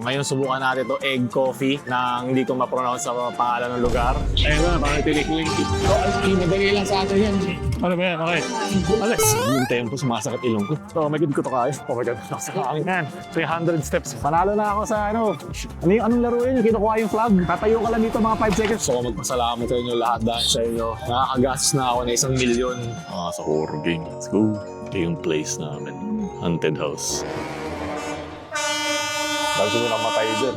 Ngayon subukan natin to egg coffee na hindi ko ma-pronounce sa pangalan ng lugar. Ayun na, parang tinik-link. So, madali lang sa atin yan. Ano ba yan? Okay. Alas, yung tempo, sumasakit ilong ko. So, may good ko to kaya. Oh my God, nakasakangin yan. 300 steps. Panalo na ako sa anong laro yun? Yung kinukuha yung flag. Tatayo ka lang dito mga 5 seconds. So, magpasalamat sa inyo lahat dahil sa inyo. Nakakagastos na ako na 1 million. Sa horror game. Let's go. Ito yung place namin. Haunted house. Dahil siguro namatay dyan.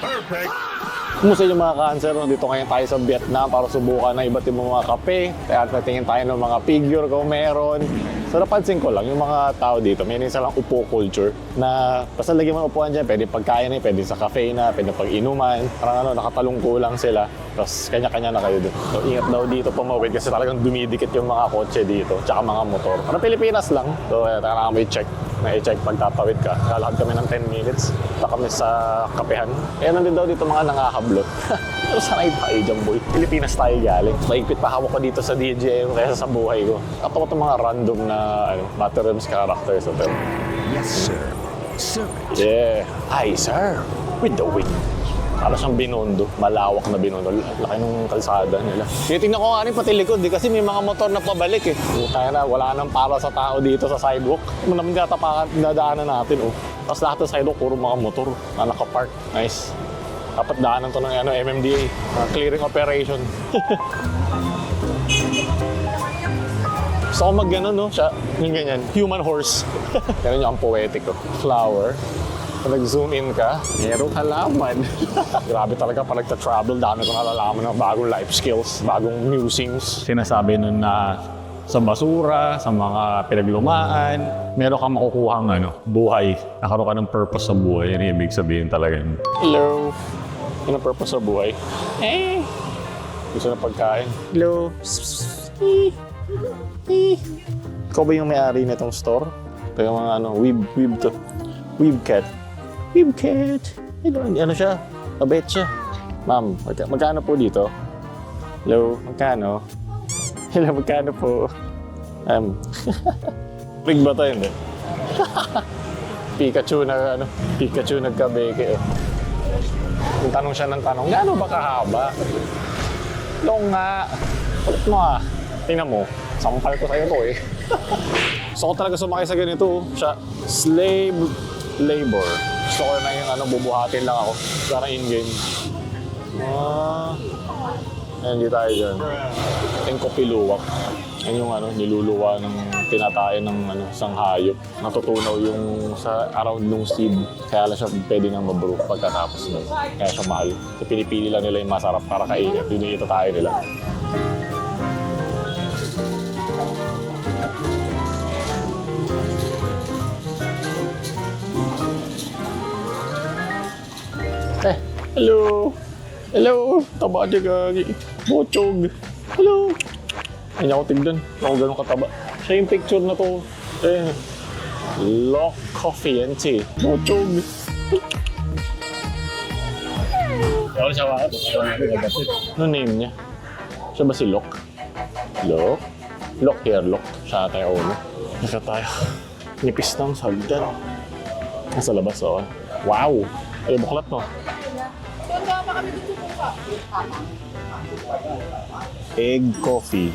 Perfect! Kumusta yung mga cancer? Dito ngayon tayo sa Vietnam para subukan na iba't ibang mga kape. Kaya natingin tayo ng mga figure kung meron. So napansin ko lang, yung mga tao dito, may isa lang upo culture na basta lagyan mo upuan dyan, pwede pagkain na, pwede sa cafe na, pwede pag-inuman. Parang nakatalungko lang sila. Tapos kanya-kanya na kayo dito. So ingat daw dito pumawid kasi talagang dumidikit yung mga kotse dito, tsaka mga motor. Parang Pilipinas lang. So kailangan mo i-check. Na-i-check pag tatawid ka. Lalakad kami ng 10 minutes. Punta kami sa kapehan. Kaya nandun daw dito mga nangahablot. Pero sanay tayo dyan, boy. Pilipinas tayo galing. Mahigpit pa hawak ko dito sa DJM kaysa sa buhay ko. Kato ko itong mga random na Matterums characters. Yes, sir. Sir. Yeah. Hi, sir. With the wind. Para siyang Binondo. Malawak na Binondo. Laki ng kalsada nila. Titingnan ko nga rin pati likod kasi may mga motor na pabalik eh. Kaya na, wala nang para sa tao dito sa sidewalk. Kung naman tatapakan, dadaanan natin oh. Tapos lahat ng sidewalk, puro mga motor na nakapark. Nice. Dapat daanan to ng MMDA. Clearing operation. Gusto ko mag-ganon, no? Siya, yung ganyan. Human horse. Ganun yung ang poetic ko. Flower. Pag nag-zoom in ka, merong halaman. Grabe talaga pag nagta-travel, dami ko nalalaman ng bagong life skills, bagong musings. Sinasabi nun na sa basura, sa mga pinaglumaan, meron kang makukuhang buhay. Nakaroon ka ng purpose sa buhay. Yan yung ibig sabihin talaga. Hello. Yan ang purpose sa buhay. Eh. Gusto ng pagkain. Hello. Ikaw ba yung may-ari na itong store? Ito yung mga weeb to. Weeb cat. Weeb cat. Ano siya? Mabait siya. Ma'am, magkano po dito? Hello, magkano? Hello, magkano po? Rig ba tayo? Hindi. Pikachu nagkabeke eh. Yung tanong siya ng tanong, gaano ba kahaba? Long nga. Kulit mo ah. Tingnan mo, sampal ko sa'yo to eh. Gusto ko talaga sumakay sa ganito. Siya, slave labor. Gusto ko na yung bubuhatin lang ako. Parang in-game. Hindi tayo dyan. Ating kopiluwak. Yan yung niluluwa ng tinatae ng isang hayop. Natutunaw yung sa around nung seed. Kaya lang siya pwede nang mabrew pagkatapos nun. Kaya siya mahal. So, pinipili lang nila yung masarap para kainin. Yun yung itatae nila. Hello! Hello! Taba dyan gagi. Bochog. Hello! Ay, niya ako tignan. Ako ganun kataba. Siya yung picture na to. Lock Coffee and Tea. Bochog. Ako siya wakit. Ano name niya? Siya ba si Lock? Lock? Lock here, Lock. Siya tayo ulo. Naka tayo. Nipis ng sagdan. Nasa labas ako. Wow! Ay, buklat no? Egg coffee.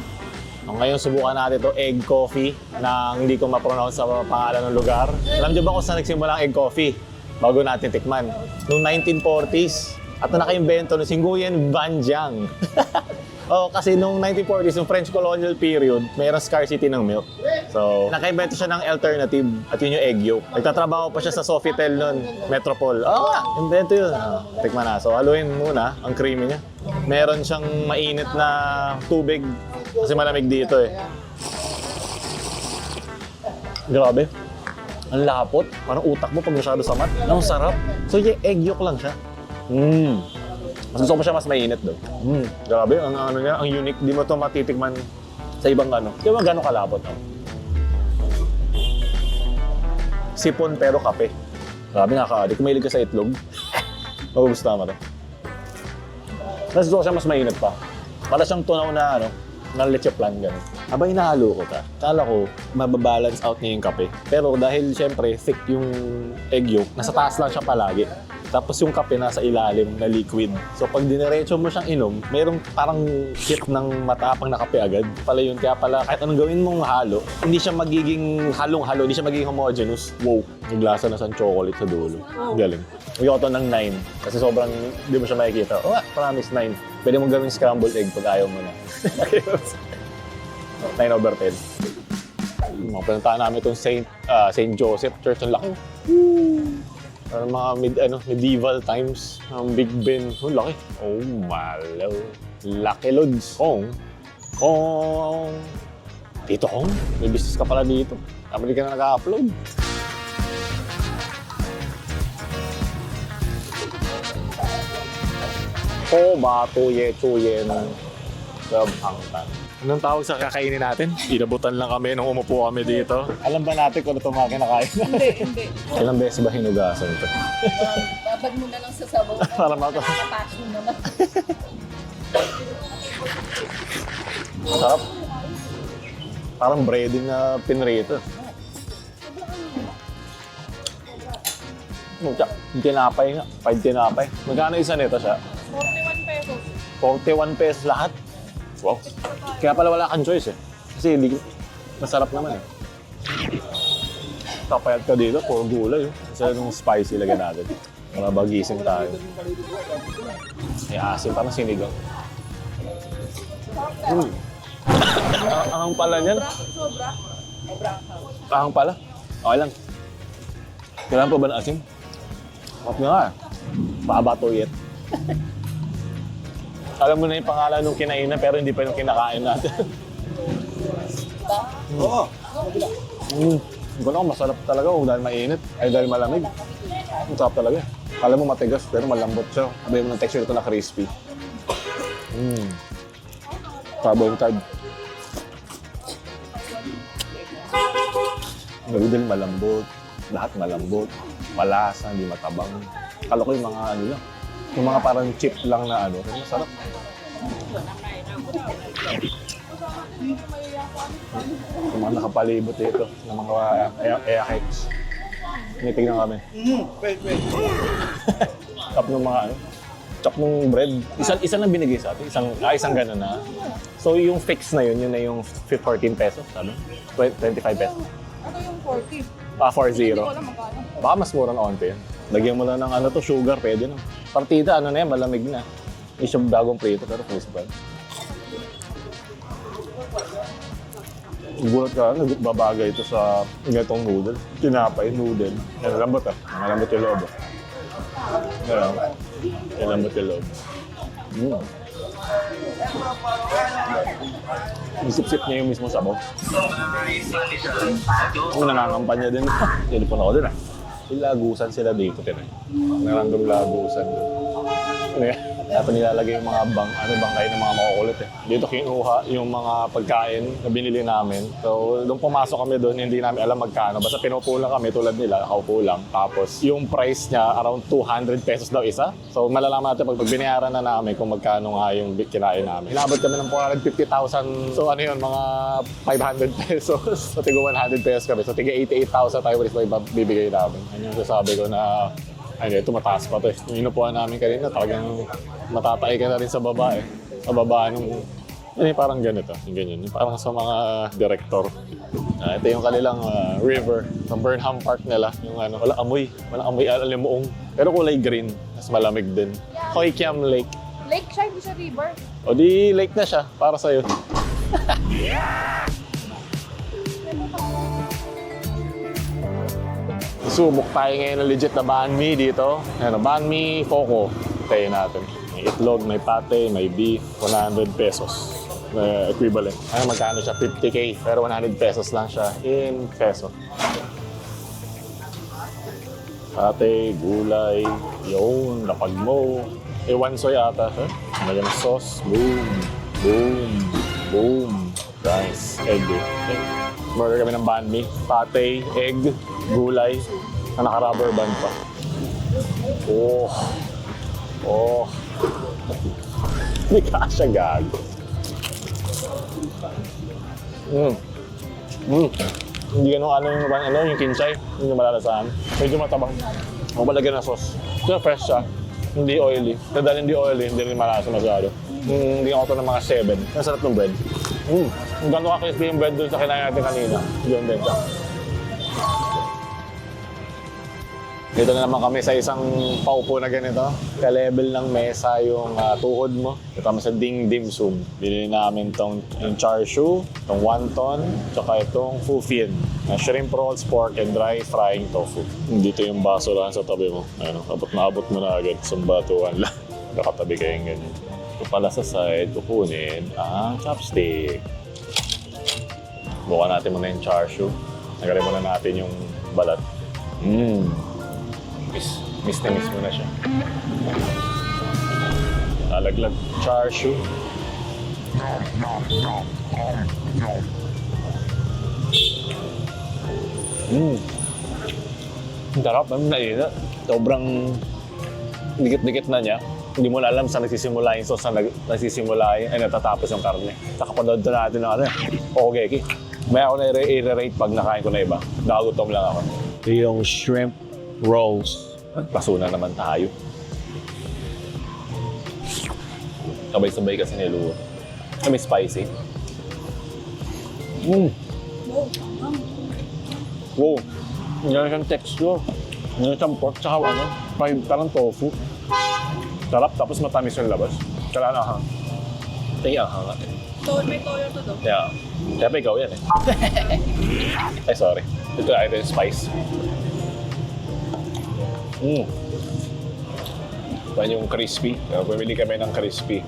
Ngayon subukan natin to egg coffee na hindi ko ma-pronounce sa pangalan ng lugar. Alam niyo ba kung saan nagsimula ang egg coffee? Bago natin tikman. Noong 1940s. At naka-invento ng si Nguyen Van Giang. Kasi noong 1940s, yung French colonial period, mayroong scarcity ng milk. So, naka-invento siya ng alternative at yun yung egg yolk. Nagtatrabaho pa siya sa Sofitel noon, Metropol. Invento yun. Tikman na. So, haluin muna ang creamy niya. Meron siyang mainit na tubig kasi malamig dito eh. Grabe. Ang lapot. Parang utak mo pag masyado samat. Ang sarap. So, yung egg yolk lang siya. Mas gusto ko siya mas mainit daw. Grabe, ang niya, ang unique. Di mo ito matitikman sa ibang Di ba gano'ng kalapot? Sipon pero kape. Grabe, nakaka-addict. Kung mahilig ka sa itlog, magugustuhan mo to. Mas gusto ko siya mas mainit pa. Para siyang tunaw na, na leche plan, gano'n. Aba, hinahalo ko ta. Kala ko, mababalance out niya yung kape. Pero dahil siyempre, thick yung egg yolk, nasa taas lang siya palagi. Tapos yung kape nasa ilalim na liquid. So pag diniretso mo siyang inom, mayroong parang hit ng matapang na kape agad. Pala yun, kaya pala kahit anong gawin mong halo, hindi siya magiging halong-halo, hindi siya magiging homogeneous. Wow, yung lasa na sa chocolate sa dulo. Galing. Bigyan ko to ng 9 kasi sobrang hindi mo siya makikita. Oo nga, promise 9. Pwede mong gawing scrambled egg pag ayaw mo na. 9/10. Mga pinuntahan namin itong St. Joseph Church. Ang laki. Parang mga medieval times. Ang Big Ben. Oh, laki. Oh, malaw. Laki lods. Kong. Dito, Kong. May business ka pala dito. Kapag ka na nag-upload. Bato, yecho, na hangtan. Anong tawag sa kakainin natin? Inabutan lang kami nung umupo kami dito. Alam ba natin kung ano ito mga kinakain? Hindi. Ilang beses ba hinugasan ito? Babad mo na lang sa sabaw. Para maka- Nakapasok naman. Sarap. Parang breading na pinrito. Tinapay nga. 5 tinapay. Magkano isa nito siya? 41 pesos. 41 pesos lahat. Wow. Kaya pala wala kang choice eh. Kasi masarap naman eh. Tapayat ka dito, puro gulay. Kasi nung spicy lagyan natin. Para bagising tayo. May asin, parang sinigang. Ahang pala niyan. Sobra. Ahang pala. Okay lang. Kailangan pa ba ng asin? Kapag nga eh. Pabatuyet. Alam mo na yung pangalan nung kinainan pero hindi pa yung kinakain natin. Oo. Hindi ko na kung masarap talaga o dahil mainit ay dahil malamig. Ang sarap talaga. Kala mo matigas pero malambot siya. Sabi mo ng texture ito na crispy. Trouble tag. Noodle malambot. Lahat malambot. Malasa, hindi matabang. Kala ko yung mga lang. Yung mga parang chip lang na masarap. Yung mga nakapalibot dito ng mga aircakes. Tinitignan kami. Chop ng mga chop ng bread. Isa lang binigay sa atin. Isang gano'n na. So yung fix na yun na yung 14 pesos, sabi? 25 pesos. Ano yung 40? 40. Hindi ko alam magkano. Baka mas mura na onte yun. Lagyan mo lang ng sugar, pwede na. Partida, na yan, malamig na. Hindi siya bagong prito, pero crisp pa. Gulat ka, nagbabagay ito sa ganitong noodle. Tinapay, noodle. Yan, lambot Malambot yung loob. Yan, lambot yung loob. Isip-sip niya yung mismo sabaw. Nangangampanya din. Telepon ako din Lagusan sila dito, Narandong lagusan. Ito nilalagay yung mga bangkay ng mga makukulit Dito kinuha yung mga pagkain na binili namin. So, nung pumasok kami doon, hindi namin alam magkano. Basta pinupo lang kami tulad nila, nakaupo lang. Tapos, yung price niya, around 200 pesos daw isa. So, malalaman natin pag binayaran na namin kung magkano nga yung kinain namin. Hinabot kami ng 450,000. So, mga 500 pesos. So, tiga 100 pesos kami. So, tiga 88,000 tayo ulit bibigay namin. Ano yung sasabi ko na ito mataas pa Yung inupuan namin kanina, talagang matatay ka na rin sa baba Sa baba nung, parang ganito, yung ganyan. Yung parang sa mga director. Ito yung kanilang river, sa Burnham Park nila. Yung walang amoy alimuong. Pero kulay green, mas malamig din. Hoi Kiam Lake. Lake siya, hindi siya river. O di lake na siya, para sa'yo. Sumok tayo ngayon ng legit na banh mi dito. Banh mi Foco. Tayo natin. May itlog, may pate, may beef. 100 pesos. Equivalent. Magkano siya? 50K. Pero 100 pesos lang siya in peso. Pate, gulay, yun, lapag mo. One soy ata. May sauce. Boom. Boom. Boom. Rice. Egg. Burger kami ng banh mi. Pate, egg, gulay. na naka-rubber band pa. Oh. Oh. Hindi kasha gag. Hindi ganun yung kinsay. Hindi malalasaan. Medyo matabang. Huwag malagyan ng sauce. Pero fresh siya. Hindi oily. Dahil hindi oily, hindi rin malasa masyado. Hindi ako ito ng mga 7. Ang sarap ng bread. Ang gano'n ka-crispy yung bread dun sa kinain natin kanina. Yun din siya. Dito na naman kami sa isang paupo na ganito. Ka-level ng mesa yung tuhod mo. Dito kami sa Ding Dim Sum. Bilhin namin yung char siu, itong wonton, tsaka itong pho phin. Shrimp rolls, pork, and dry frying tofu. Dito yung baso lang sa tabi mo. Ayun, abot na abot mo na agad. Sumbatuan lang. Nakatabi kayong ganyan. Ito pala sa side, kukunin ang chopstick. Buka natin muna yung char siu. Nagaling muna natin yung balat. Miss na miss mo na siya. Nalaglag char siu. Ang sarap, nainit. Sobrang dikit-dikit na niya. Hindi mo na alam saan nagsisimula yung sauce, saan nagsisimula yung natatapos yung karne. Saka panood na natin ng okay. May ako na i-rate pag nakain ko na iba. Nakagutom lang ako. Ito yung shrimp rolls. Paso na naman tayo. Sabay-sabay kasi niluto. May spicy. Wow. Yan siyang texture. Yan siyang pork, tsaka parang tofu. Sarap, tapos matamis yung labas. Kala na hang. Tingin ang hang natin. May toyo to do. Yeah. Kaya pa ikaw yan Ay, sorry. Ito yung spice. Ito yung crispy. Pumili kami ng crispy.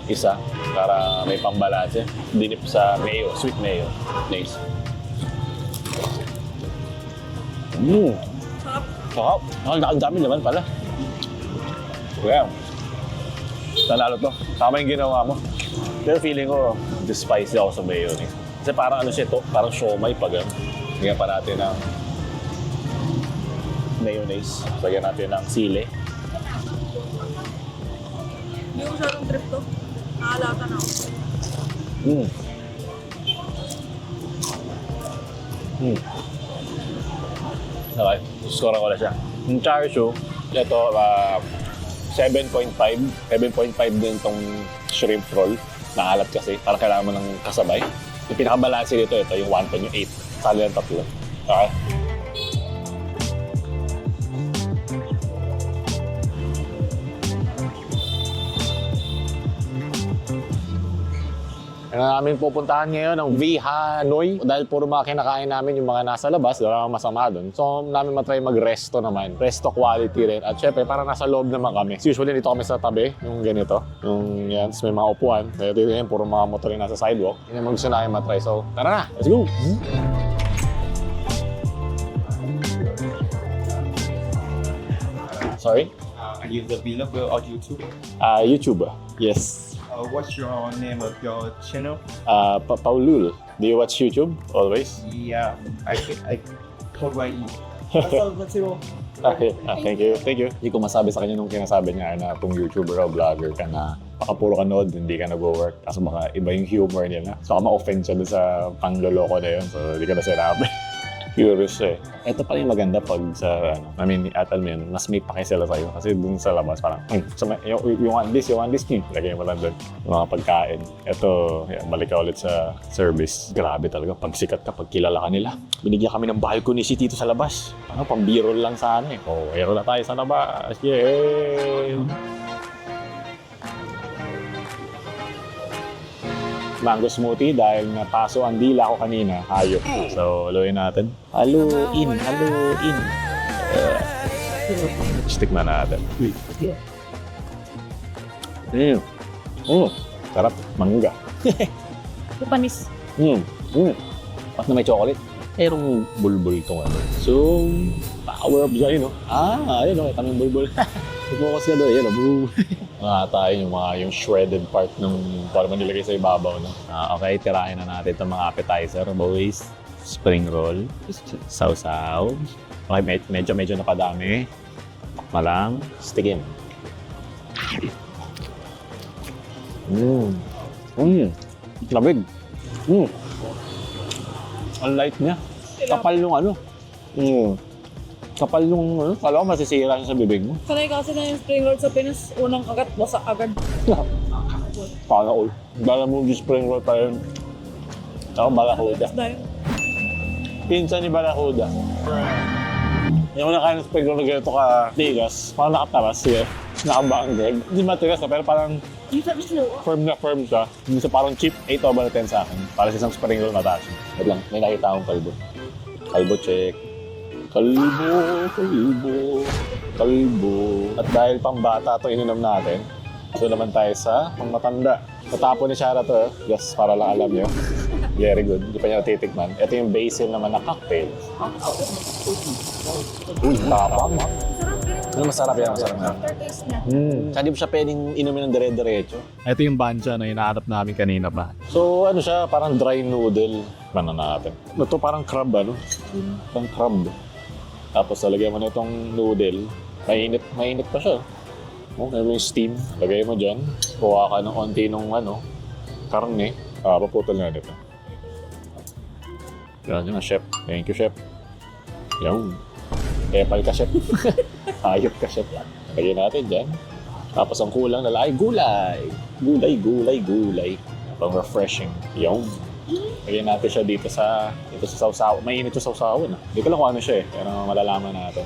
Isa, para may pambalanse. Dinip sa mayo, sweet mayo. Nice. Sarap. Ang dami naman pala. Wow. Nanalo to. Tama yung ginawa mo. Pero feeling ko, spicy ako sa mayonnaise. Kasi parang ano siya ito, parang siomay pa gano'n. Lagyan pa natin ng mayonnaise. Lagyan natin ng sili. Hindi ko masyadong trip to. Nakalata na ako. Okay, score ko na siya. Yung char siu, ito 7.5. 7.5 din itong shrimp roll. Naalat kasi, parang kailangan mo ng kasabay. Yung pinakabalansi dito, ito yung wonton, yung 8. Sali ng tatlo. Okay? Namin pupuntahan ngayon ng V Hanoi dahil puro mga kinakain namin yung mga nasa labas, wala namang masama doon. So namin matry mag-resto naman. Resto quality rin. At syempre, parang nasa loob naman kami. Usually dito kami sa tabi, yung ganito. Yung yan, may mga upuan. Dito yun, puro mga motor yung nasa sidewalk. Yun yung gusto namin matry. So tara na, let's go! Sorry? Are you the vlogger or YouTuber? YouTuber. Yes. What's your name of your channel? Paulul. Do you watch YouTube always? Yeah, I provide you. Okay, thank you. Hindi ko masabi sa kanya nung kinasabi niya na kung YouTuber o vlogger ka na baka puro ka nood, hindi ka nag-work. Kaso baka iba yung humor niya na. So ma-offend siya doon sa pangloloko na yun. So hindi ka na sinabi. Curious eh. Ito pa rin maganda pag sa, atal mo yun, mas may pake sila sa'yo. Kasi dun sa labas, parang, you want this, lagay mo lang dun. Yung mga pagkain. Ito, balik ka ulit sa service. Grabe talaga, pag sikat ka, pag kilala ka nila. Binigyan kami ng balcony seat dito sa labas. Pang-b-roll lang sana eh. Aero na tayo sa labas. Yay! Mango smoothie dahil napaso ang dila ko kanina. Hayop. So, haluin natin. Haluin. Stick na natin. Sarap. Mangga. Panis. At na may chocolate. Merong bulbul itong ano. So, power up siya yun, no? Ayun, no? Kaming bulbul. Focus ka doon, yun, no? Tayo yung shredded part ng para man nilagay sa ibabaw, no? Okay, tirahin na natin itong mga appetizer, boys. spring roll, sausaw. Okay, medyo napadami. Malang, stigin. Labig. Ang light niya. Kapal yung ano. Kapal yung ano. Kala ko masisira siya sa bibig mo. Sanay kasi na yung spring roll sa Pinas, unang kagat, wasak agad. Sana all. Dala mo yung spring roll pa yun. Ako, Balahuda. Dahil, Pinsan ni Balahuda. Yung nakain ng spring roll na ganito ka tigas, parang nakataras siya. Nakabanggag. Hindi matigas na, pero parang yung sabi slow. firm na firm siya. Hindi siya parang cheap 8/10 sa akin. Para sa isang spring roll mataas. Wait lang, may nakita akong kalbo. Kalbo check. Kalbo. At dahil pang bata ito ininom natin, ito naman tayo sa pang matanda. Natapon ni Shara to, just para lang alam nyo. Very good, hindi pa niya titikman. Ito yung basil naman na cocktail. Uy, tapang. Sarap, pero Masarap yan. aftertaste niya. Saka di ba siya pwedeng inumin ng dire-diretso? Ito yung bancha na hinahanap namin kanina pa. So ano siya, parang dry noodle. Paano natin? Ito parang crab ano? Parang crab. Tapos lalagyan mo na itong noodle. Mainit pa siya. May yung steam. Lagay mo dyan. Kuha ka ng onti nung ano, karne. Paputol na dito. Yan yung chef. Thank you, chef. Yan. Epal ka, chef. Ayop ka, chef. Lagyan natin dyan. Tapos ang kulang na ay gulay. Gulay. Pang refreshing. Yan. Lagyan natin siya dito sa sausaw. Mainit yung sausawan. Hindi ko lang kung ano siya eh. Pero malalaman natin.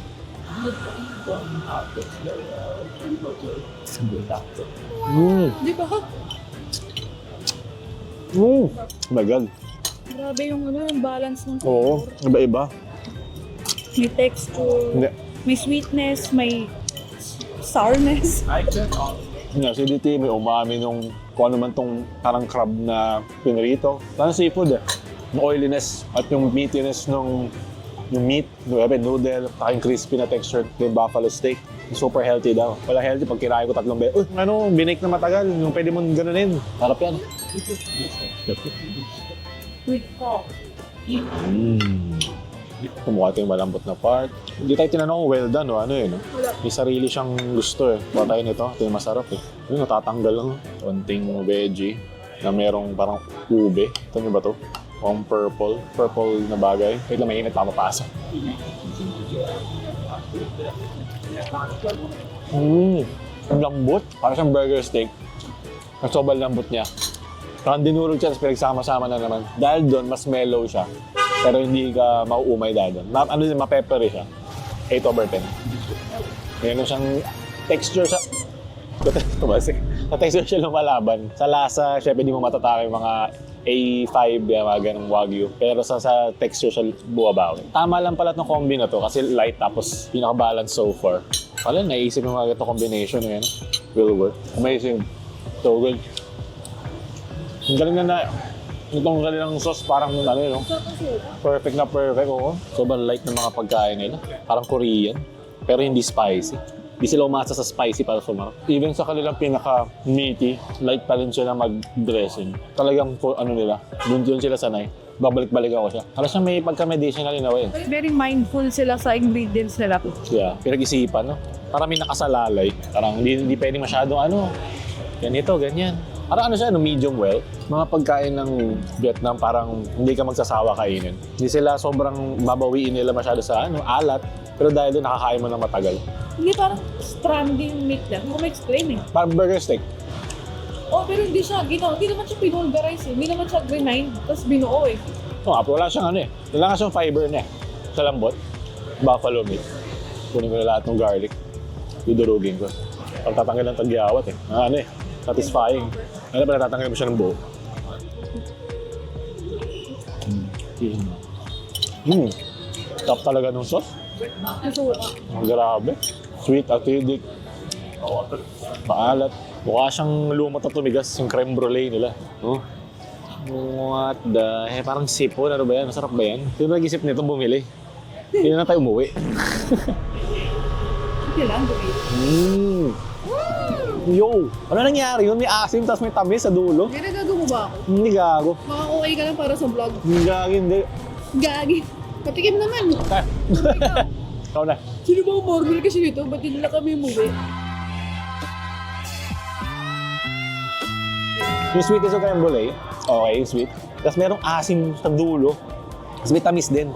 Di ba? Oh my God. Grabe yung ano, yung balance ng Oo, flavor. iba-iba. May texture, Hindi. may sweetness, may sourness. Yung acidity, may umami nung kung ano man tong parang crab na pinrito. Parang seafood eh. Yung oiliness at yung meatiness nung yung meat, yung noodle, saka yung crispy na texture, yung buffalo steak. Super healthy daw. Wala healthy pag kinain ko 3 beses. Ano, binake na matagal. Yung pwede mong ganunin. Sarap yan. With coke. Kumukha ito yung malambot na part. Hindi tayo tinanong kung well done o ano eh. No? May sarili siyang gusto eh. Baka tayo nito. Ito yung masarap eh. Yung natatanggal lang. Konting veggie na merong parang ube. Ito nyo ba to? Pang purple. Purple na bagay. Wait lang, mainit pa mapasok. Ang lambot. Parang siyang burger steak. Ang sobrang lambot niya. Parang dinurog siya, tapos pinagsama-sama na naman. Dahil doon, mas mellow siya. Pero hindi ka mauumay dahil doon. Ano siya, mapeppery siya. 8/10. Meron siyang texture sa... Sa texture siya lumalaban. Sa lasa, syempre hindi mo matatake yung mga A5, mga ganong Wagyu. Pero sa texture siya buwabawi. Tama lang pala itong combi na to kasi light tapos pinaka-balance so far. Pala, naisip yung mga ito combination yun. Will work. Amazing. So good. Ang galing na itong kanilang sauce parang ano yun, no? Perfect na perfect, oo. Sobrang light ng mga pagkain nila. Parang Korean, pero hindi spicy. Hindi sila umasa sa spicy para sumarap. Even sa kanilang pinaka-meaty, light pa rin sila mag-dressing. Talagang ano nila, dun sila sanay. Babalik-balik ako siya. Parang siya may pagka-medicinal in a way. Very mindful sila sa ingredients nila. Yeah, pinag-isipan, no? Parang may nakasalalay. Parang hindi pwedeng masyadong ano, ganito, ganyan. Parang ano siya, no, medium well. Mga pagkain ng Vietnam parang hindi ka magsasawa kainin. Hindi sila sobrang babawiin nila masyado sa alat. Pero dahil doon nakakain mo ng matagal. Hindi parang stranding meat lang. Hindi ko ma-explain eh. Parang burger steak. Oh, pero hindi siya, hindi naman siya pinulverize eh. Hindi naman siya grind, tapos binuo eh. Oo, wala siyang ano eh. Wala nga siyang fiber na eh. Sa lambot, buffalo meat. Kunin ko na lahat ng garlic. Dudurugin ko. Pag tatanggal ng tagyawat eh. Ano eh, satisfying. Ano ba natatanggal mo siya ng buo? Top talaga ng sauce. Masuka. Ang grabe. Sweet, acidic. Maalat. Mukha siyang lumot at tumigas yung creme brulee nila. Oh. What the... parang sipon. Ano ba yan? Masarap ba yan? Sino nag-isip nito bumili? Hindi na tayo umuwi. Hindi lang, Yo! Ano nangyari yun? May asim tapos may tamis sa dulo? Hindi nagagawa mo ba ako? Hindi gago. Baka okay ka lang para sa vlog. Hindi gago, hindi. Gagi. Patikim naman. Ikaw na. Sino ba umorder kasi nito? Ba't hindi na kami umuwi? Yung sweet is okay yung bulay. Okay, yung sweet. Tapos merong asim sa dulo. Tapos may tamis din.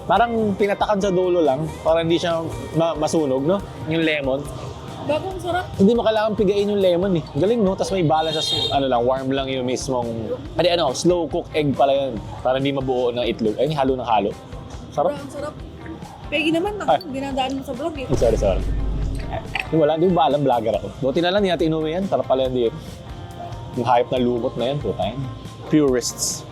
Parang pinatakan sa dulo lang para hindi siya masunog, no? Yung lemon. Bagong sarap. Hindi mo kailangan pigain yung lemon eh. Galing, no? Tapos may balance sa warm lang yung mismong... slow cook egg pala yan. Para hindi mabuo ng itlog. Ay, halo ng halo. Sarap. Ang sarap. Pegi naman, dinadaan mo sa vlog eh. Sorry. Wala, hindi mo ba alam, vlogger ako. Buti na lang, hindi natin inuwi yan. Sarap pala yan dito. Yung hype na lumot na yan, putain. Purists.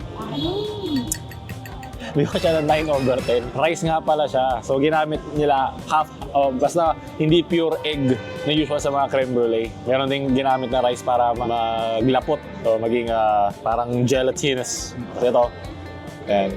Hindi ko siya ng 9/10. Rice nga pala siya. So, ginamit nila half, basta hindi pure egg na usual sa mga creme brulee. Meron ding ginamit na rice para maglapot. So, maging parang gelatinous. So, ito. Ayan.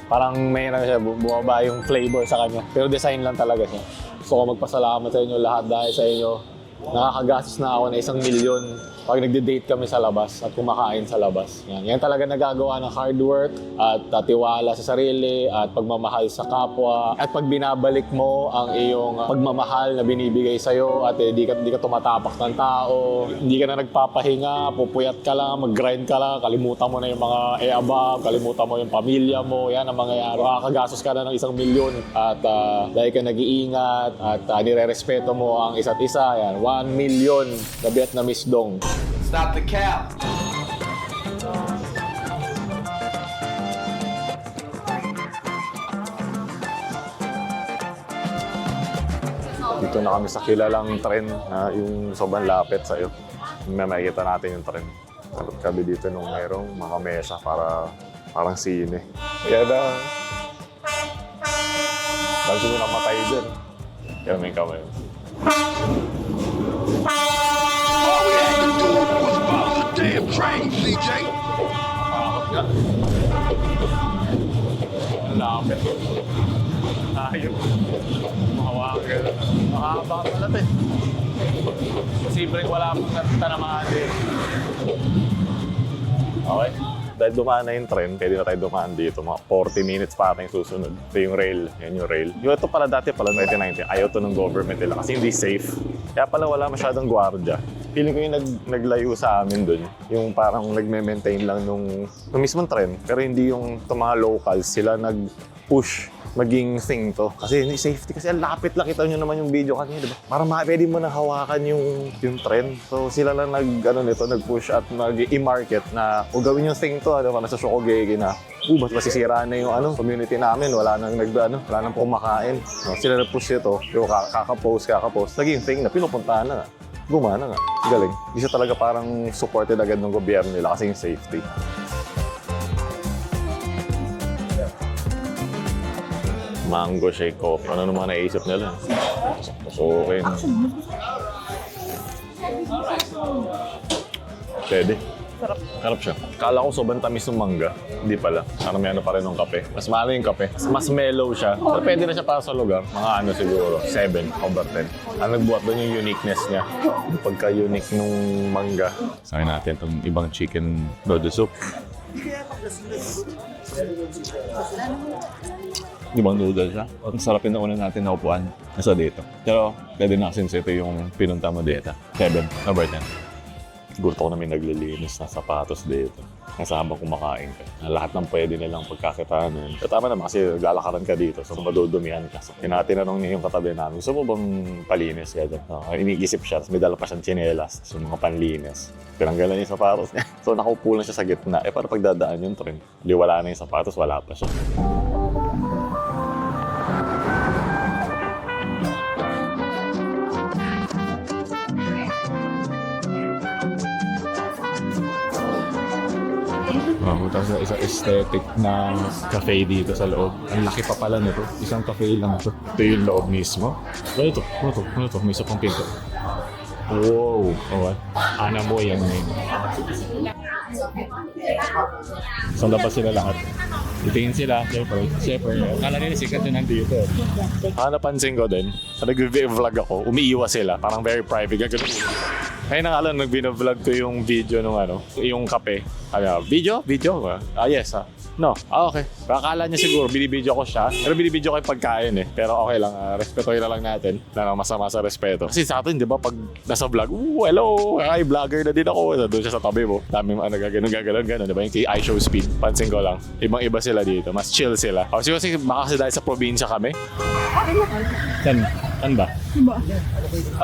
Parang may siya, bumaba yung flavor sa kanya. Pero design lang talaga siya. Gusto ko magpasalamat sa inyo lahat dahil sa inyo. Nakakagastos na ako na 1 milyon pag nagde-date kami sa labas at kumakain sa labas. Yan talaga nagagawa ng hard work at tiwala sa sarili at pagmamahal sa kapwa. At pag binabalik mo ang iyong pagmamahal na binibigay sa'yo at di ka tumatapak ng tao, hindi ka na nagpapahinga, pupuyat ka lang, mag-grind ka lang, kalimutan mo na yung mga above, kalimutan mo yung pamilya mo, yan ang mangyayari. Makakagastos ka na ng 1 milyon at dahil ka nag-iingat at nire-respeto mo ang isa't isa, yan, 1 million na Vietnamese dong. Stop the cap. Dito na kami sa kilalang tren na yung sobrang lapit sa'yo. Makikita natin yung tren. Salot kami dito nung mayroong mga mesa para parang sine. Kaya na... Bago mo namatay dyan. Kaya may kamay. All we had to do was follow the damn train, CJ. Lapit. Ayun. Mahawak ka. Mahaba pala ito eh. Posibleng wala pong tanamaan eh. Okay. Dahil dumaan na yung tren, pwede na tayo dumaan dito. Mga 40 minutes pa yung susunod. Ito yung rail. Yan yung rail. Yung ito pala dati pala 2019. Ayaw to ng government nila kasi hindi safe. Kaya pala wala masyadong gwardiya. Feeling ko yung naglayo sa amin dun. Yung parang nagme-maintain lang nung mismong tren. Pero hindi yung mga locals. Sila nag-push maging thing to. Kasi hindi safety. Kasi ang lapit lang. Kita nyo naman yung video kanina, diba? Para pwede mo nang hawakan yung trend. So sila lang nag-push at nag-i-market na o gawin yung thing to. Para sa Shokugeki na ba't masisira na yung community namin. Wala nang kumakain. So, sila nag-push ito. Yung kakapost. Naging thing na pinupuntahan na nga. Gumana nga. Galing. Hindi siya talaga parang supported agad ng gobyerno nila kasi yung safety. Mango shake coffee. Ano naman naisip nila? So, okay. Pwede. Sarap siya. Kala ko sobrang tamis ng mangga. Hindi pala. Parang may pa rin ng kape. Mas mahal yung kape. Mas mellow siya. So, pwede na siya para sa lugar. Mga siguro, 7/10. Ang nagbuhat doon yung uniqueness niya. Yung pagka-unique nung mangga. Sabi natin itong ibang chicken noodle soup. Ibang noodles siya. Ang sarap yung nauna natin na upuan. Nasa dito. Pero pwede na since ito yung pinunta mo dito. 7/10. Gusto ko na may naglilinis na sapatos dito. Nasa habang kumakain ka. Na lahat ng pwede nilang pagkakitanan. So, tama naman kasi lalakaran ka dito. So madudumihan ka. So, tinanong niya yung katabi namin. Gusto mo bang palinis? Iniisip siya. Tapos may dala pa siyang tsinelas. So mga panlinis. Tinanggalan niya yung sapatos niya. So nakaupo lang siya sa gitna. Para pagdadaan yung tren. Di wala na yung sapatos, wala pa siya. Tapos na isang aesthetic na cafe dito sa loob. Ang laki pa pala nito. Isang cafe lang ito. Ito yung loob mismo. Ano ito? May isa pang pinto. Wow! Okay. Ana mo yan ngayon. So labas sila lahat. Itingin sila, siyempre. Akala nila sikat na nandito. Napansin ko din, nag-vlog ako, umiiwas sila. Parang very private. Ganun. Kaya na nga lang, nag-vlog ko yung video nung yung kape. Video? Yes. No? Okay. Akala niya siguro, binibidyo ko siya. Pero binibidyo ko yung pagkain eh. Pero okay lang, respetuhin na lang natin. Na masama sa respeto. Kasi sa atin, di ba, pag nasa vlog, hello, ay, vlogger na din ako. Doon siya sa tabi mo. Daming gano'n. Di ba? Yung kay iShow Speed. Pansin ko lang. Ibang-iba sila dito. Mas chill sila. Kasi baka kasi dahil sa probinsya kami. Saan ba? Diba?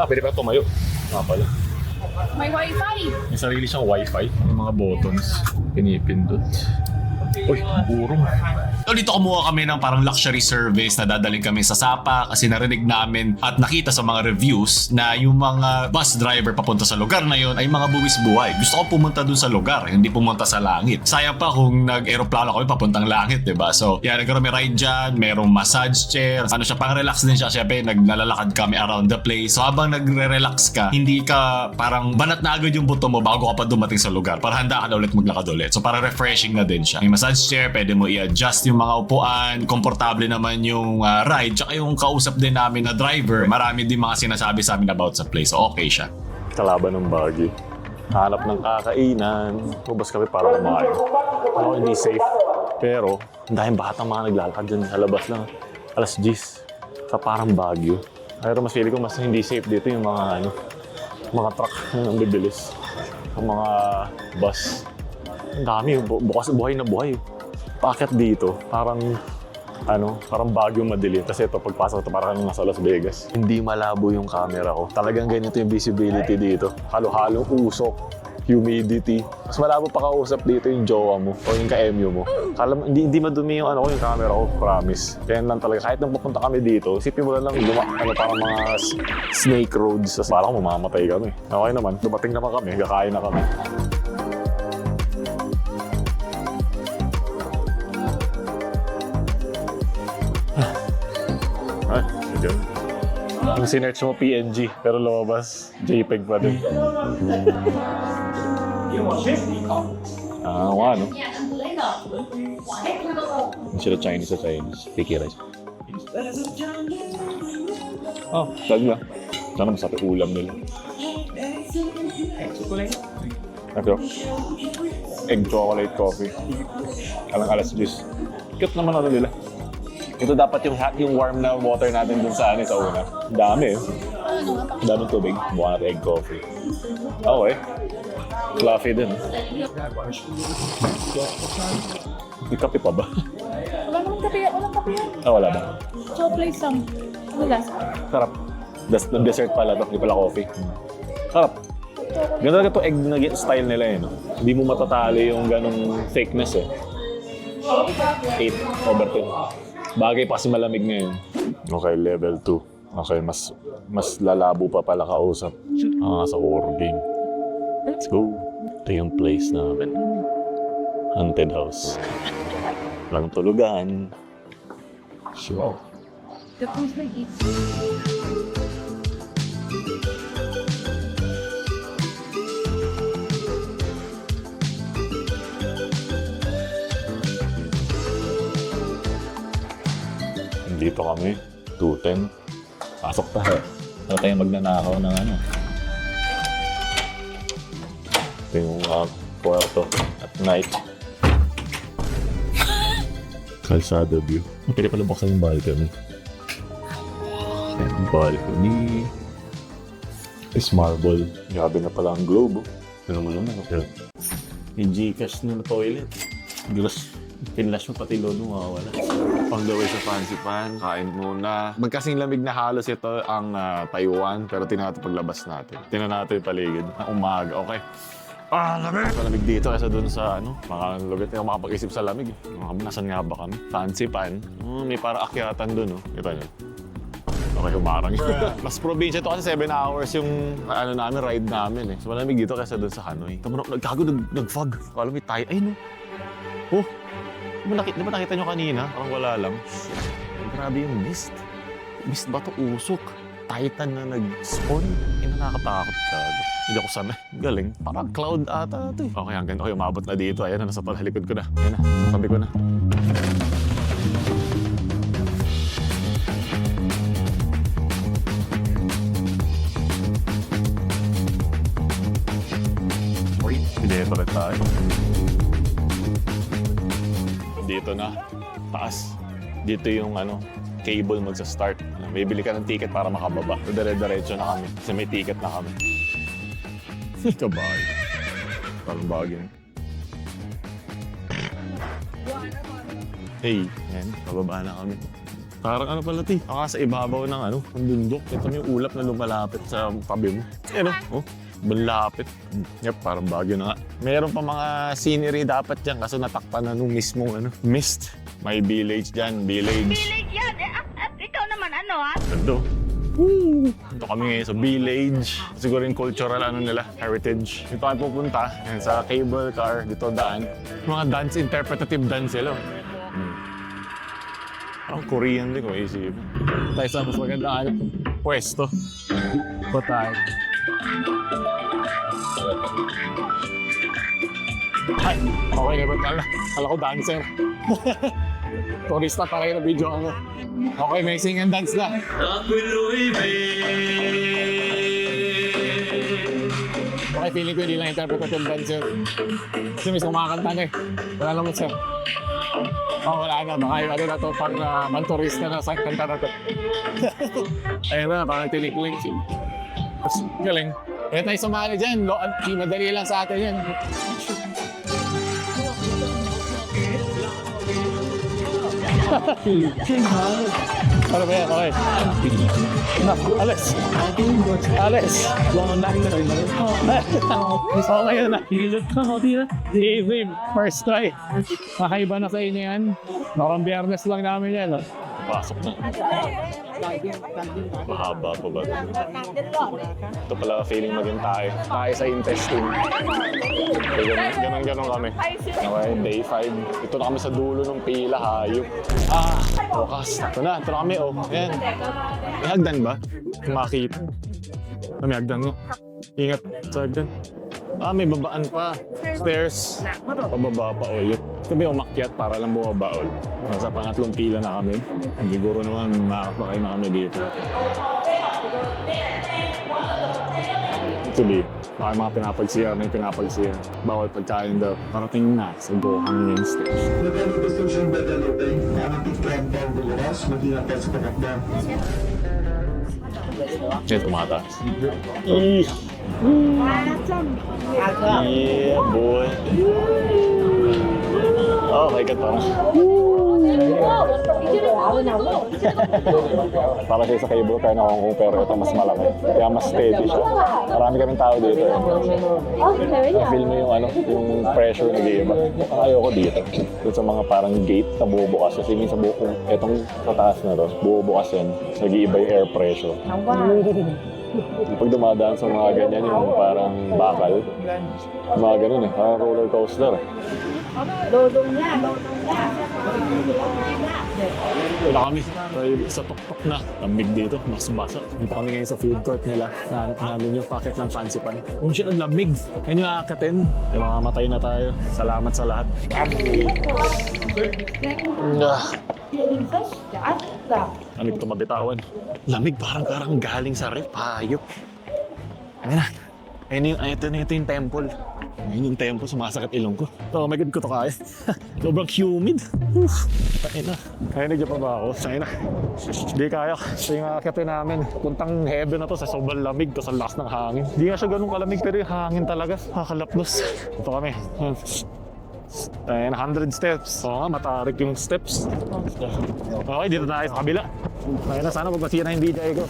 Pwede pa tumayo. Pala. May wifi. May sarili siyang wifi. May mga buttons. Pinipindot. Uy, burong. So dito kumuha kami ng parang luxury service na dadaling kami sa Sapa kasi narinig namin at nakita sa mga reviews na yung mga bus driver papunta sa lugar na yun ay mga buwis buhay. Gusto ko pumunta dun sa lugar, hindi pumunta sa langit. Sayang pa kung nag-aeroplano kami papuntang langit, diba? So, yan, nagkaroon may ride dyan, merong massage chair. Ano siya, pang relax din siya. Siyempre, nagnalalakad kami around the place. So, habang nagre-relax ka, hindi ka parang banat na agad yung buto mo bago ka pa dumating sa lugar. Para handa ka na ulit maglakad ulit. So, parang refreshing na din siya. May massage chair, pwede mo i-adjust yung mga upuan, komportable naman yung ride, tsaka yung kausap din namin na driver, marami din mga sinasabi sa amin about sa place, so okay siya. Kalaban ng Baguio. Hanap ng kakainan. Tubas kami para kumain. Ako hindi safe. Pero, ang daming batang mga naglalakad dyan sa labas lang. Alas 10. Sa parang Baguio. Pero mas feeling ko mas hindi safe dito yung mga mga truck ang bibilis. Ang mga bus. Ang dami, bukas buhay na buhay. Packet dito, parang Baguio madilim. Kasi ito, pagpasok ito, parang nasa Las Vegas. Hindi malabo yung camera ko. Talagang ganito yung visibility dito. Halo-halong usok, humidity. Mas malabo pa kausap dito yung jowa mo o yung ka-MU mo. Hindi madumi yung yung camera ko, promise. Kaya lang talaga, kahit nang pupunta kami dito, isipin mo lang parang mga snake roads. Parang mamamatay kami. Okay naman, dumating naman kami, kakain na kami. Yung sinerch mo PNG, pero lumabas JPEG pa din. Ano? Sila Chinese sa Chinese. Picky rice. Tag na. Sana masarap ulam nila. Ito. Egg chocolate coffee. Alas juice. Cute naman nila. Ito dapat yung warm na water natin dun sa sa una. Dami daming tubig. Buka natin egg coffee. Okay. Fluffy din. May kape pa ba? Wala naman kape. Walang kape yan. Wala ba? Chocolate some. Ano lasa? Sarap. Dessert pala to. Hindi pala coffee. Sarap. Ganda talaga ito egg na style nila no? Hindi mo matatali yung ganong thickness 8/10. Bagay pa kasi malamig ngayon. Okay, level 2. Okay, mas lalabo pa pala kausap. Sa horror game. Let's go. Ito yung place namin. Haunted house. Walang tulugan. Sure. The food's like it. Dito kami, 2:10. Pasok tayo. Ano tayong magnanakaw ng Ito yung kwarto at night. Calzada view. Pwede pala buksan yung balcony. Balcony. Is marble. Grabe na pala ang globe. Ano mo naman. Yung Gcash na toilet. Gross. Pinlash mo pati load mo mawawala. On the way sa Fancy Pan, kain muna. Magkasing lamig na halos ito ang Taiwan, pero tingnan natin paglabas natin. Tingnan natin yung paligid. Ang umaga, okay. Lamig! Malamig dito kaysa dun sa mga lugar. Hindi ako makapag-isip sa lamig. Nasaan nga ba kami? Fancy Pan. May para akyatan dun, Ito nyo. Okay, humarang. Mas probinsya ito kasi 7 hours yung namin, ride namin So malamig dito kaysa dun sa Hanoi. Nag-fog. Kala may tayo. Ay, no. Di ba nakita nyo kanina? Parang wala lang. Grabe yung mist. Mist ba ito? Usok. Titan na nag-spawn. Nakakatakot ka. Hindi ako sanay. Galing. Parang cloud ata ito Okay, hanggang umabot na dito. Ayan na, nasa likod ko na. Ayan na, sabi ko na. Uy, pinito rin tayo. Hindi dito na taas. Dito yung cable magsa-start. Bibili ka ng ticket para makababa. So, dire-diretso na kami. Kasi may ticket na kami. Kabay. Parang bagay. Hey, yan. Pababa na kami. Parang pala, ti. Sa ibabaw ng ng bundok. Ito yung ulap na lumalapit sa tabi mo. Malapit. Yep, parang bagyo na nga. Meron pa mga scenery dapat dyan kaso natakpan na nung mismong mist. May village dyan, village. Village yan. Ikaw naman, Ganda. Woo! Ito kami ngayon sa village. Siguro yung cultural nila, heritage. Dito kami pupunta. Yan, sa cable car, dito daan. Mga dance, interpretative dance sila. Parang Korean din ko isipin. Tayo sa mas maganda pwesto. Po tayo. Ay, okay na ba tala? Kala ko dancer. Turista pa kayo na video ako. Okay, may sing and dance na. Okay, feeling ko hindi lang interpretative dancer. Kasi may kumakanta na eh. Wala naman sir. Wala na. Baka yung na to pang manturista na sa kanta na to. Ayun na, parang tinikling. Galing. Kaya tayo sumali dyan. Madali lang sa atin yan. Ano ba yan? Okay. Alis! Alis! Okay na. Easy. First try. Kakaiba na sa inyo yan. Nakang biyernes lang namin yan. Pasok na. Mahaba pa ba? Ito pala feeling maging tayo. Tayo sa intestine. Ganon kami. Okay, day 5. Ito na kami sa dulo ng pila, hayop. Wakas. Ito na kami, Ayan. May hagdan ba? Makita. May hagdan mo. Ingat sa hagdan. May babaan pa. Stairs. Pababa pa ulit. Kami umakyat para lang bumaba ulit. Nasa pangatlong pila na kami. Siguro naman makakapakay na kami dito. Actually, baka mga pinapag-CR. Bawal pagkain daw. Parating na sa Gohang Main Station. Yan, tumataas. Yeah, boy. Okay ka parang. Para siya sa cable car na Hong Kong pero ito mas malaki. Kaya mas steady siya. Marami kaming tao dito. Feel mo yung pressure na iba. Ayoko dito. Doon sa mga parang gate na bubukas. Kasi minsan itong sa taas na to, bubukas yan. Nag-iiba yung air pressure. Pag dumadaan sa mga ganyan, yung parang bakal, mga ganun parang roller coaster. Wala kami. Sa tuktok na. Lamig dito. Mas basa. Dito kami ngayon sa food court nila. Nahanap namin yung packet ng fancy pan. Kung siya ang lamig. Yan yung aakatin. Makamatay na tayo. Salamat sa lahat. Ano ito mabitawan? Lamig parang galing sa ref. Hayop. Ayun na. Ito yung temple. Ayun yung tempo, sumasakit ilong ko. Oh my God, ko to kaya. Sobrang humid. Ayun na. Nandiyan pa ba ako? Ayun na. Hindi kaya. Ito yung akyatin namin. Puntang heaven na to sa sobrang lamig. To sa lakas ng hangin. Hindi nga siya ganun kalamig pero yung hangin talaga. Kakalaplos. Ito kami. Ayun, 100 steps. Oo nga, matarik yung steps. Okay, dito tayo sa kabila. Ayun na, sana magbasira yung DJ ko.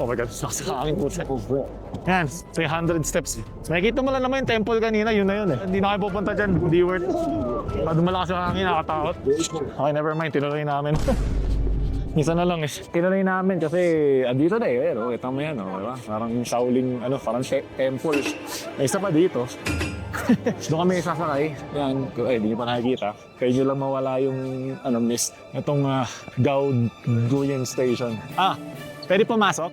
Oh my God, nakasakangin po siya. Yan, so yung 100 steps. Nakikita mo lang naman yung temple kanina, yun na yun eh. Hindi na kayo pupunta dyan, hindi worth. Pag malakas yung hangin, nakatakot. Okay, never mind, tinuloy namin. Minsan na lang eh. Tinuloy namin kasi andito na eh. Kita mo yan, diba? Parang Shaolin, parang temple. May isa pa dito. Doon kami sasakay. Yan, hindi nyo pa nakikita. Kaya nyo lang mawala yung mist. Itong Gaoyuan Station. Pwede pumasok?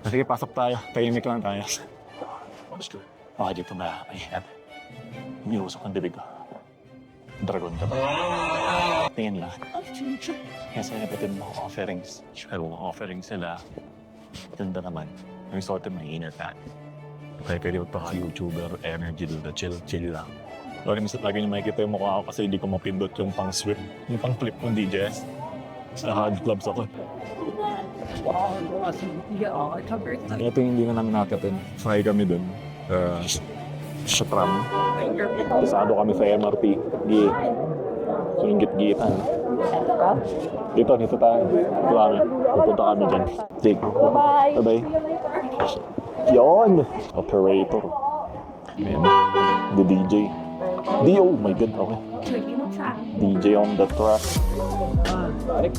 Sige, pasok tayo. Tahimik lang tayo. Okay, dito ba? Ayan. Umiusok ang bibig ko. Dragon ka ba? Tingin lang. Kasi napitin mo offerings. Pero mga offerings sila, ganda naman. Yung sort of may inner fan. Kaya pwede magpaka-YouTuber, energy doon, chill lang. Lagi niyo makikita yung mukha ko kasi hindi ko mapindot yung pang swift, yung pang flip ng DJS. Sa hard clubs ako. Ito yung hindi na namin nakatin. Fry kami dun. Sa tram. Pasado kami sa MRT. Di. So yung git-gitan. Dito tayo. Dito kami. Pupunta kami dyan. Take. Bye-bye! Bye-bye. Yon! Operator. Ayan. The DJ. Oh my God. Okay. DJ on the track. Tarik.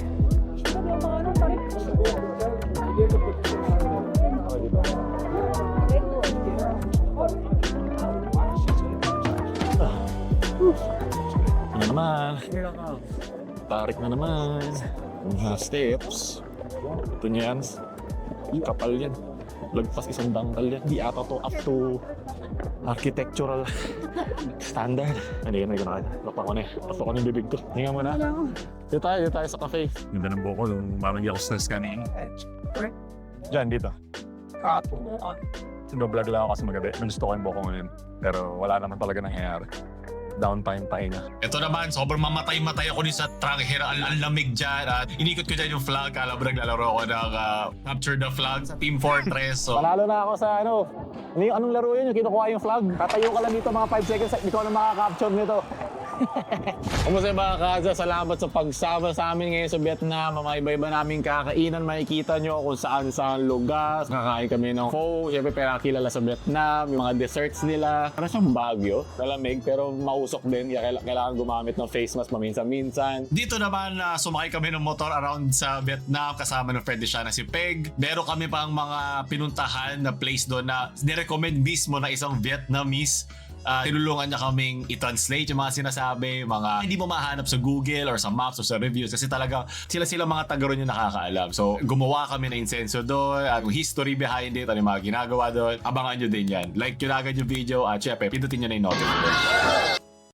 Ano naman? Tarik na naman. Mga steps. Ito niyan. Kapal yan. Lagpas isang dangkal yan. Di ata to up to architectural standard. Hindi na kayo. Lakpa ko na eh. Pasok ko na yung bibig ko. Hinga mo na. Dito tayo sa cafe. Ganda ng buko nung parang di ako stress kanina. Diyan, dito. Nag-vlog lang ako kasi magabi. Gusto ko yung buko ngayon. Pero wala naman talaga nangyayari. Downtime tayo na. Ito naman, sobrang mamatay-matay ako din sa track here. Ang lamig dyan. At inikot ko dyan yung flag. Alam mo, naglalaro ako ng Capture the Flag sa Team Fortress. So, Panalo na ako sa ano. Anong laro yun? Yung kinukuha yung flag. Tatayo ka lang dito mga 5 seconds. Hindi ko na makaka-capture nito. Kumusta mga kaza? Salamat sa pagsama sa amin ngayon sa Vietnam. Mga iba-iba naming kakainan. Makikita nyo kung saan lugar. Kakain kami ng pho. Siyempre pinakilala sa Vietnam. Yung mga desserts nila. Parang siyang Baguio. Malamig pero mausok din. Kaya kailangan gumamit ng face mask paminsan-minsan. dito naman, sumakay kami ng motor around sa Vietnam kasama ng friend siya na si Peg. Meron kami pang mga pinuntahan na place doon na nirecommend mismo na isang Vietnamese. Tinulungan niya kaming i-translate yung mga sinasabi, mga hindi mo mahanap sa Google or sa maps or sa reviews kasi talaga sila mga taga ron yung nakakaalam. So gumawa kami ng insenso doon at yung history behind it, ano yung mga ginagawa doon. Abangan nyo din yan. Like yun agad yung video at syempre pindutin nyo na yung notification.